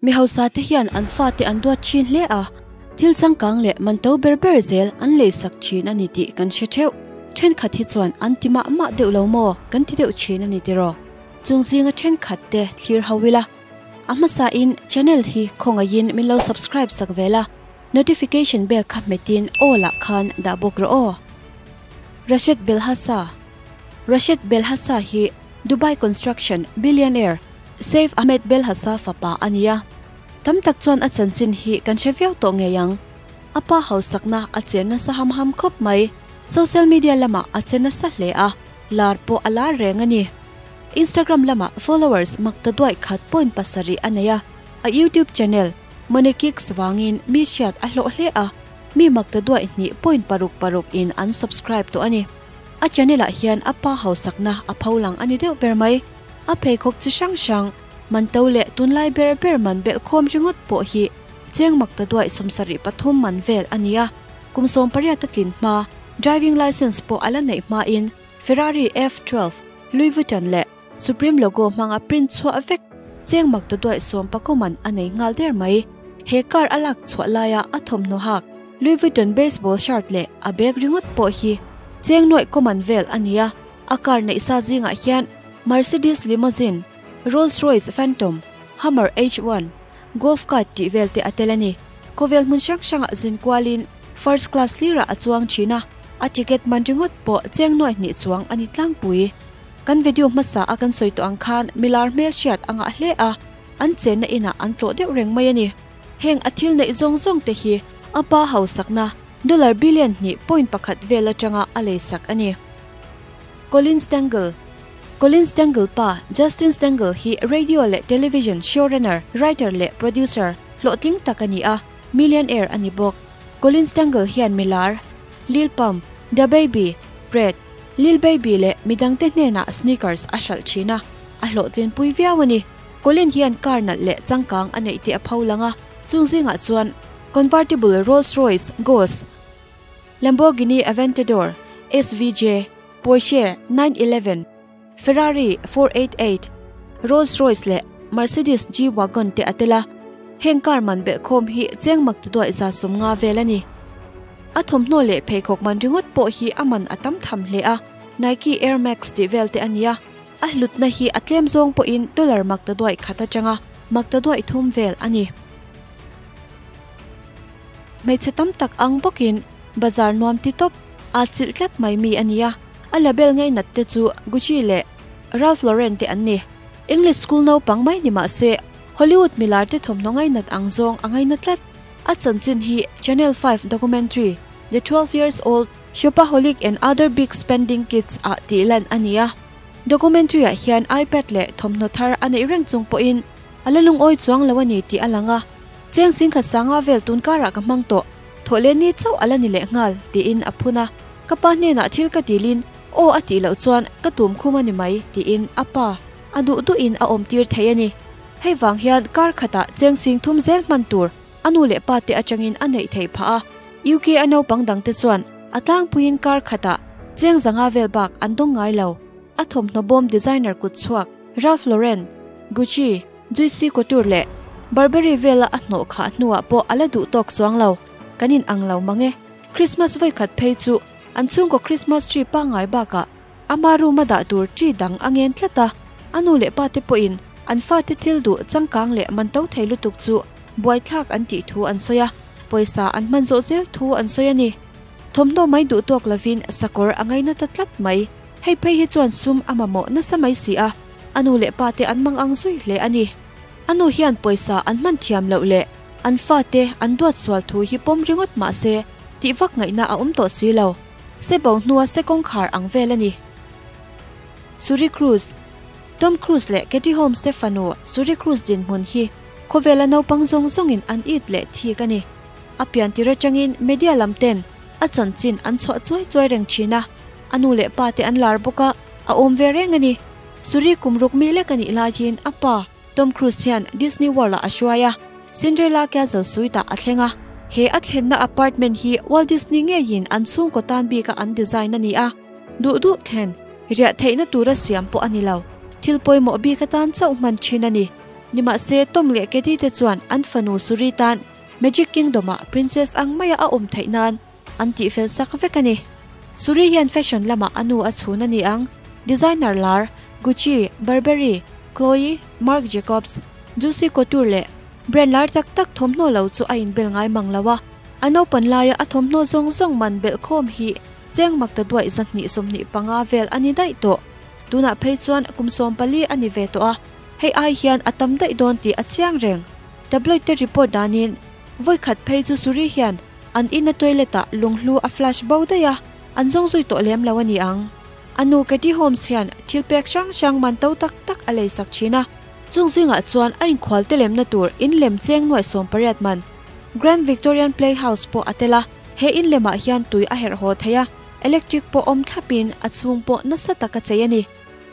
Mi hausa te hian an fate an duat thin hle a, thil changkang leh man to ber ber zel an leisak thin a ni tih kan hre theuh. Thenkhat hi chuan an ti mah mah deuh lo maw kan ti deuh thin a ni tiraw? Chung zinga thenkhat te thlir ho ila. A hmasa in channel hi khawngaihin min lo subscribe sak vel a, notification bell kha hmetin all ah khan dah bawk rawh aw. Rashed Belhasa Rashed Belhasa hi Dubai construction billionaire Saif Ahmed Belhasa fapa a ni a. Tam tak chuan a chanchin hi kan hre viau tawh ngei ang. A pa hausakna a che nasa ham ham khawp mai. Social media lamah a che nasa hle a, lar pawh a lar reng a ni. Instagram lamah followers mak ta duaih khat point pasarih a nei a, a YouTube channel Money Kicks vangin mi hriat a hlawh hle a, mi mak ta duaih hnih point paruk paruk in an subscribe tawh a ni. A channel ah hian a pa hausakna a pho lang a ni deuh ber mai. A pheikhawk chi hrang hrang, man to leh tunlai ber ber man belh khawm ringawt pawh hi cheng mak ta duaih 73 man vel a ni a, kum 18 a tlin hma driving licence pawh a la neih hmain Ferrari F12, Louis Vuitton leh Supreme logo hmanga print chhuah vek cheng mak ta duaih 14 man a nei nghal der mai. He car a lak chhuah laia a thawmhnaw hak Louis Vuitton baseball shirt leh a bag ringawt pawh hi cheng nuaih kaw man vel a ni a. A car neih sa zingah hian Mercedes limousine, Rolls Royce Phantom, Hummer H1, Golf cart tih vel te a tel a ni. Khawvel hmun hrang hrangah zin kualin first class hlirah a chuang thin a. A ticket man ringawt pawh cheng nuaih hnih chuang a ni tlangpui. Kan video hmasa a kan sawi tawh ang khan milar hmel hriat a ngah hle a, an chenna inah an tlawh deuh reng mai a ni. Heng a thil neih zawng zawng te hi a pa hausakna dollar billion hnih point pakhat vel atanga a leisak a ni. Colin Stengel Colin Stengel pa Justin Stengel hi radio leh television showrunner, writer leh producer hlawhtling tak a ni a, millionaire a ni bawk. Colin Stengel hian milar, Lil Pump, DaBaby, Pret, Lil Baby leh midangte hnenah sneakers a hralh thin a, a hlawhtlinpui viau a ni. Colin hian car nalh leh changkang a neih tih a pho lang a, chung zingah chuan convertible Rolls Royce Ghost, Lamborghini Aventador SVJ, Porsche 911, Ferrari 488, Rolls Royce leh Mercedes G-Wagon te a tel a, heng car man belhkhawm hi cheng mak ti duaih 150 vel a ni. A thawmhnaw leh pheikhawk man ringawt pawh hi a man a tam tham hle a, Nike Air Max tih vel te a ni a, a hlutna hi a tlem zawng pawhin dollar mak ta duaih khat atanga mak ta duaih thum vel a ni. Hmeichhe tam tak ang bawkin bazar nuam ti tawp aa chilh tlat mai mi a ni a, a label ngainat te chu Gucci leh Ralph Lauren te an ni. English school naupang mai ni mah se, Hollywood milar te thawmhnaw ngainat ang zawng a ngaina tlat. A chanchin hi Channel 5 documentary The 12 Years Old Shopaholic and Other Big Spending Kids ah tih lan a ni a. Documentary ah hian iPad leh thawmhnaw thar a neih reng chung pawhin a la lungawi chuang lo a ni tih a lang a. Cheng singkhat sanga vel tun karah ka hmang tawh, thawh leh ni chauh a la ni leh nghal, tiin a phun a. Ka pa hnenah thil ka dilin aw a tih loh chuan ka tum khum a ni mai, tiin a pa a duh duhin a awm tir thei a ni. Hei vang hian kar khatah cheng sing thum zel hman tur a nu leh pa te atangin a neih theih phah a. UK a naupang dangte chuan a tlangpuiin kar khatah cheng zanga vel bak an dawng ngai lo. A thawmhnaw bawm designer kut chhuak Ralph Lauren, Gucci, Juicy Couture leh Burberry vela a hnawh khah hnuah pawh a la duh tawk chuang lo. Kan in ang lo mang e. Christmas vawikhat phei chu an chhungkaw Christmas tree pangngai bakah ama room a dah tur tree dang a ngen tlat a. A nu leh pa te pawhin an fate thil duh changkang leh man to thei lutuk chu buaithlak an tih thu an sawi a, pawisa an hman zawh zel thu an sawi a ni. Thawmhnaw mai duh tawk lovin sakawr a ngaina ta tlat mai. Hei phei hi chuan sum a mamawh nasa mai si a. A nu leh pa te an mang ang zui hle a ni. A nu hian pawisa an hman thiam loh leh an fate an duat sual thu hi pawm ringawt mah se tih vak ngaihna a awm tawh si lo. Se bo hnua se kawngkhar ang vel a ni. Suri Cruise Tom Cruise leh Katie Holmes te fanu Suri Cruise dinhmun hi khawvela naupang zawng zawngin an it leh thik a ni. A pian tir atangin media lam ten a chanchin an chhuah chuai chuai reng thin a. A nu leh pa te an lar bawk a, a awm ve reng a ni. Suri kum ruk mi lek a nih laiin a pa Tom Cruise hian Disney World ah a hruai a, Cinderella Castle suite ah a thleng a. He a thlenna apartment hi Walt Disney ngeiin an chhungkaw tan bika an design a ni a, duh duh thlen riah theihna tura siam pawh a ni lo. Thil pawimawh bik atan chauh hman thin a ni. Nimahse Tom leh Katie te chuan an fanu Suri tan Magic Kingdom ah princess ang maia a awm theih nan an tihfel sak vek a ni. Suri hian fashion lamah a nu a chhun a ni ang, designer lar Gucci, Burberry, Chloe, Marc Jacobs, Juicy Couture leh brand lar tak tak thawmhnaw lo chu a inbel ngai mang lo a. A naupan laia a thawmhnaw zawng zawng man belhkhawm hi cheng mak ta duaih 225 vel a ni daih tawh. Tunah phei chuan kum 14 a ni ve tawh a, hei ai hian a tam daih dawn tih a chiang reng. Tabloid te report danin vawi khat phei chu Suri hian an ina toilet ah lunghlu a flush bo daih a, an zawng zui tawh lem lo a ni ang. A nu Katie Holmes hian thil pek hrang hrang man to tak tak a lei sak thin a, chung zingah chuan a inkhual te lemna tur in lem cheng nuaih 18 man Grand Victorian Playhouse pawh a tel a, he in lemah hian tui a herh haw thei a, electric pawh awm thlapin a chhung pawh nasa tak a chei a ni.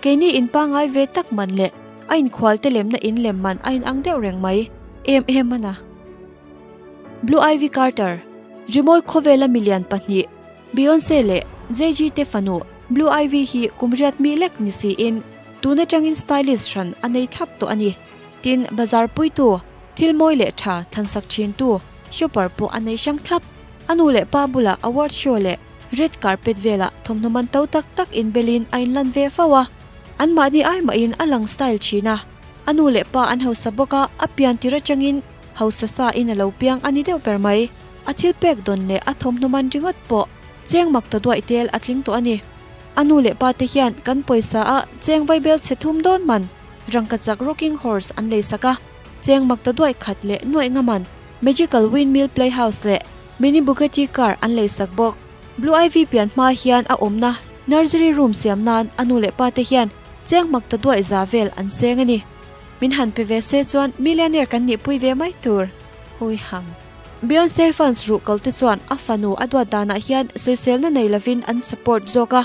Keini in pangngai ve tak man leh a inkhual te lemna in lem man a inang deuh reng mai em em a na. Blue Ivy Carter, Rimawi khawvela milian pahnih Beyonce leh Jay-Z te fanu Blue Ivy hi kum riat mi lek ni siin tun atangin stylist hran a nei thlap tawh a ni. Tin, bazar puitu, thil mawi leh tha thlansak thintu shopper pawh a nei hrang thlap. A nu leh pa bulah award show leh red carpet velah thawmhnaw man to tak tak inbelin a inlan ve fo a. Anmahni ai mahin a lang style thin a. A nu leh pa an hausa bawk a, a pian tir atangin hausa sa in a lo piang a ni deuh ber mai. A thil pek dawn leh a thawmhnaw man ringawt pawh cheng mak ta duaih tel a tling tawh a ni. A nu leh pa te hian kan pawisa a cheng vaibel chhe thum dawn man rangkachak rocking horse an lei sak a, cheng mak ta duaih khat leh nuaih nga man magical windmill playhouse leh mini Bugatti car an lei sak bawk. Blue Ivy pian hma hian a awmna nursery room siam nan a nu leh pa te hian cheng mak ta duaih za vel an seng a ni. Min han pe ve se chuan millionaire kan nihpui ve mai tur. Hui ham. Beyonce fans ruhkal te chuan a fanu a duat danah hian sawiselna nei lovin an support zawk a.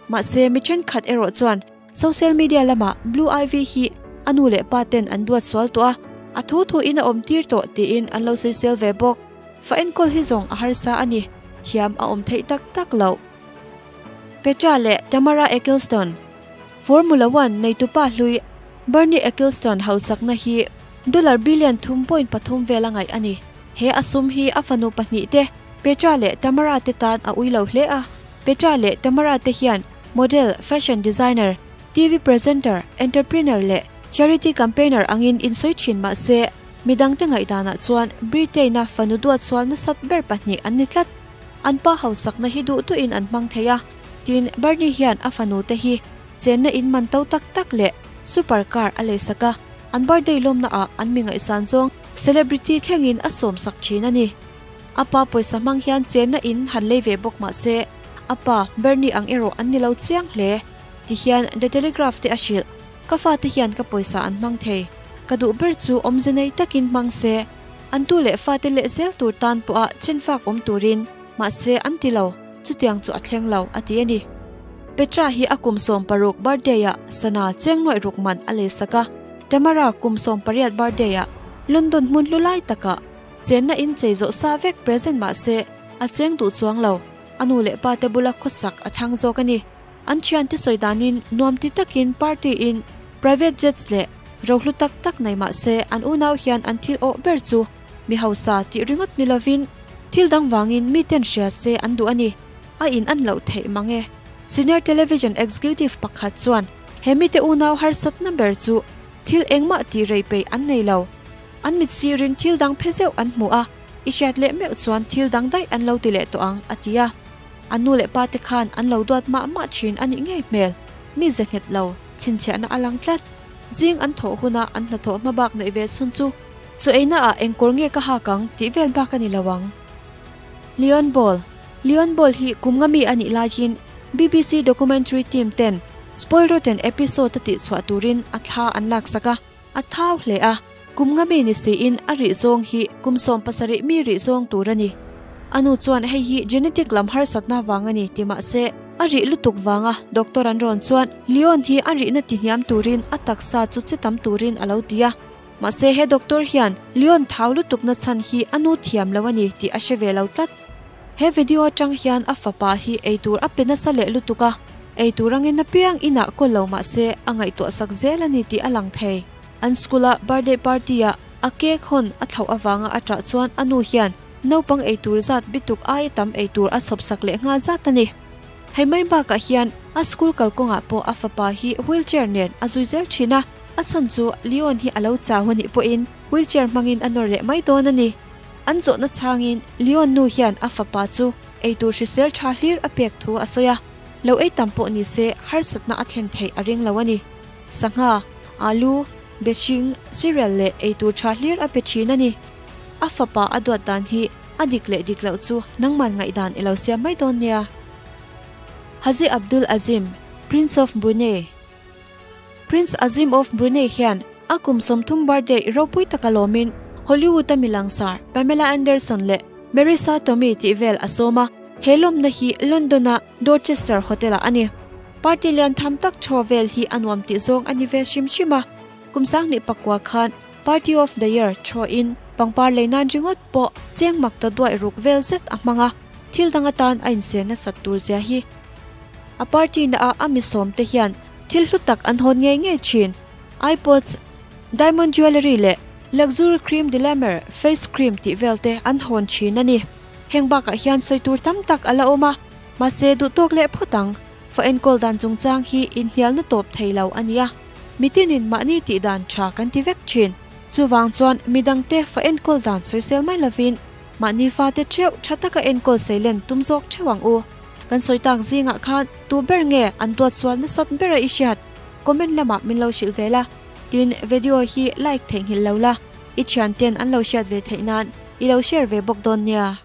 Mahse mi thenkhat erawh chuan social media lamah Blue Ivy hi a nu leh pa ten an duat sual tawh a, a thu thu in a awm tir tawh tiin an lo sawisel ve bawk. Fa enkawl hi zawng a harsa a ni, thiam a awm theih tak tak loh. Petra leh Tamara Ecclestone, Formula One neitupa hlui Bernie Ecclestone hausakna hi dollar billion 3.3 vel a ngaih a ni. He a sum hi a fanu pahnih te, Petra leh Tamara te tan a ui lo hle a. Petra leh Tamara te hian model, fashion designer, TV presenter, entrepreneur leh charity campaigner angin insawi thin mah se, midangte ngaihdanah chuan Britain-a fanu duat sual nasat ber pahnih an ni tlat. An pa hausakna hi duh duhin an hmang thei a, tin Bernie hian a fanu te hi chenna in man to tak tak leh super car a lei sak a, an birthday lawmna ah an mi ngaihsan zawng celebrity thlengin a sawm sak thin a ni. A pa pawisa hmang hian chenna in han lei ve bawk mah se, a pa Bernie ang erawh an ni lo chiang hle. Tihian The Telegraph te a hrilh, Ka fate hian ka pawisa an hmang thei, ka duh ber chu awmze nei takin hmang se, An tu leh fate leh zel tur tan pawha chenfak awm turin, mahse an ti lo, chutiang chu a thleng lo, a ti a ni. Petra hi a kum 16 birthday-ah sana cheng nuaih ruk man a lei sak a, Tamara kum 18 birthday-ah London hmun hlu lai takah chenna in chei zawh sa vek present mahse a cheng duh chuang lo, a nu leh pa te bula khawsak a thlang zawk a ni. An thiante sawi danin nuam ti takin party in private jets leh rohlu tak tak nei mah se an unau hian an thil awh ber chu mi hausa tih ringawt ni lovin thil dang vangin miten hria se an duh a ni. A in an loh theih mang e. Senior television executive pakhat chuan he mite unau harsatna ber chu thil engmah tih rei peih an nei lo. An mit sirin thil dang phe zeuh an hmu a, i hriat leh meuh chuan thil dang daih an lo ti leh tawh ang, a ti a. An nu leh pa te khan an lo duat mah mah thin a nih ngei hmel. Mi ze nghet lo, chhinchhiahna a lang tlat. Zing an thawh huna an hnathawh hma bak neih ve chhun chu chaw eina ah engkawr nge ka hak ang tih vel bak a ni lo ang. Leon Ball Leon Ball hi kum nga mi a nih laiin BBC documentary team ten Spoil Rotten episode a tihchhuah turin a thla an laksak a. A thau hle a, kum nga mi ni siin a rih zawng hi kum 17 mi rih zawng tur a ni. A nu chuan hei hi genetic lam harsatna vang a ni ti mah se, a rih lutuk vanga doctor an rawn chuan Leon hi a rihna ti hniam turin a taksa chu che tam turin a lo ti a. Mahse he doctor hian Leon thau lutuk na chhan hi a nu thiam lo a ni tih a hre ve lo tlat. He video atang hian a fapa hi eitur a pe nasa leh lutuk a, eitur angin apiang inah kawl lo mah se a ngaihtuah sak zel a ni tih a lang thei. An school-a birthday party-a a cake hawn a thlauh avanga a ṭah chuan a nu hian naupang eitur zat bituk aia tam eitur a chhawpsak leh nghal zat a ni. Hei mai bakah hian a school kalkawngah pawh a fapa hi wheelchair nen a zui zel thin a, a chhan chu Leon hi a lo chau a nih pawhin wheelchair hmangin a nawr leh mai dawn a ni. An zawhna chhangin Leon nu hian a fapa chu eitur hrisel tha hlir a pek thu a sawi a, lo ei tam pawh ni se harsatna a thlen theih a ring lo a ni. Sangha, alu, beching, cereal leh eitur tha hlir a pe thin a ni. A fapa a duat dan hi A dik leh dik loh chu nangman ngaihdan i lo siam mai dawn nia. Haji Abdul Azim, Prince of Brunei Prince Azim of Brunei hian a kum 30 birthday ropui taka lawmin Hollywood-a mi langsar Pamela Anderson leh Marisa Tomei tih vel a sawm a, he lawmna hi London-a Dorchester Hotel-ah a ni. Party lian tham tak thaw vel hi a nuam tih zawng a ni ve hrim hrim a, kum 2009 khan Party of the Year thawhin pangpar lei nan ringawt pawh cheng mak ta duaih ruk vel zet a hmang a, thil dang atan a inser nasat tur zia hi. A party na ah a mi sawm te hian thil hlu tak an hawn ngei ngei thin. iPods, diamond jewellery leh luxury cream de la mer face cream tih vel te an hawn thin a ni. Heng bakah hian sawi tur tam tak a la awm a, mahse duhtawk leh phawt ang. Fa enkawl dan chungchang hi inhnialna tawp thei lo a nia. Mitinin mahni tih dan tha kan ti vek thin. Chuvang chuan midangte fa enkawl dan sawisel mai lovin mahni fate theuh tha taka enkawl seilen tum zawk theuh ang u. Kan sawi tak zingah khan tu ber nge an duat sual nasat bera i hriat? Comment lamah min lo hrilh ve la. Tin, video hi like theihnghilh lo la, i thianten an lo hriat ve theih nan i lo share ve bawk dawn nia.